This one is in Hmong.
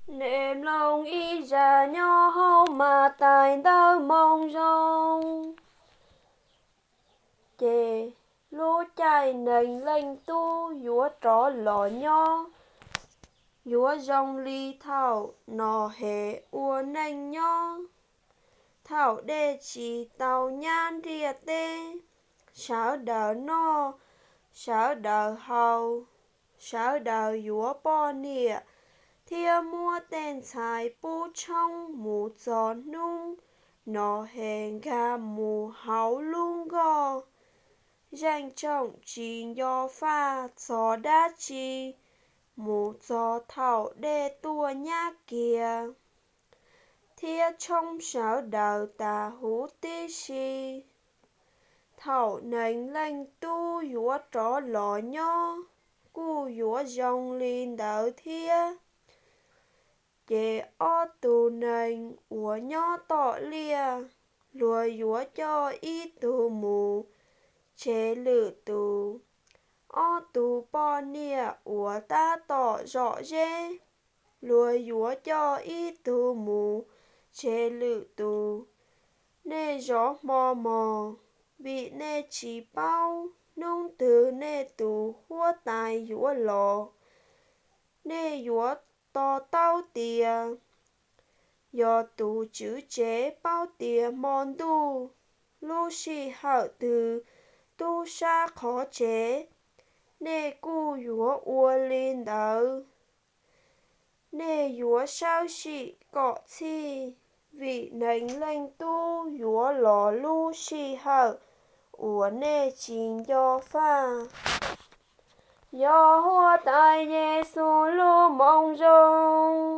Nej mloog ib zag nyob hauv Mathais Ntawv Moo Zoo. Ces lub caij Neeg Leej Tub yuav rov los nyob yuav zoo li thaum Nos Hes ua neej nyob, thaum dej tsis tau nyab ntiaj teb. Sawv daws noj, sawv daws haus, sawv daws yuav poj niam thiab muab tej ntxhais pub tshoob mus txog hnub Nos Hes nkag mus hauv lub nkoj. Zeej tsoom tsis nco faj txog dab tsi mus txog thaum dej tuaj nyab kiag thiab tshoob sawv daws tas huv tib si. Thaum Neeg Leej Tub yuav rov los nyob kuj yuav zoo li ntawd thiab. Ces ob tug neeg uas nyob tom liaj, luag yuav coj ib tug mus tseg lwm tus. Ob tug poj niam uas tab tom zom zeb, luag yuav coj ib tug mus tseg lwm tus. Nej zov hmo mog, vim nej tsis paub hnub twg nej tus Huab Tais yuav los. Nej yuav to taub tias yog tus tswv tsev paub tias hmo ntuj lub sij hawm twg tub sab qhov tsev, nej kuj yuav ua li ntawd. Nej yuav sawb sim kom txhij, vim Neeg Leej Tub yuav los lub sij hawm uas nej tsis nco faj. Yog Huab Tais Yes Xus lub Moo Zoo.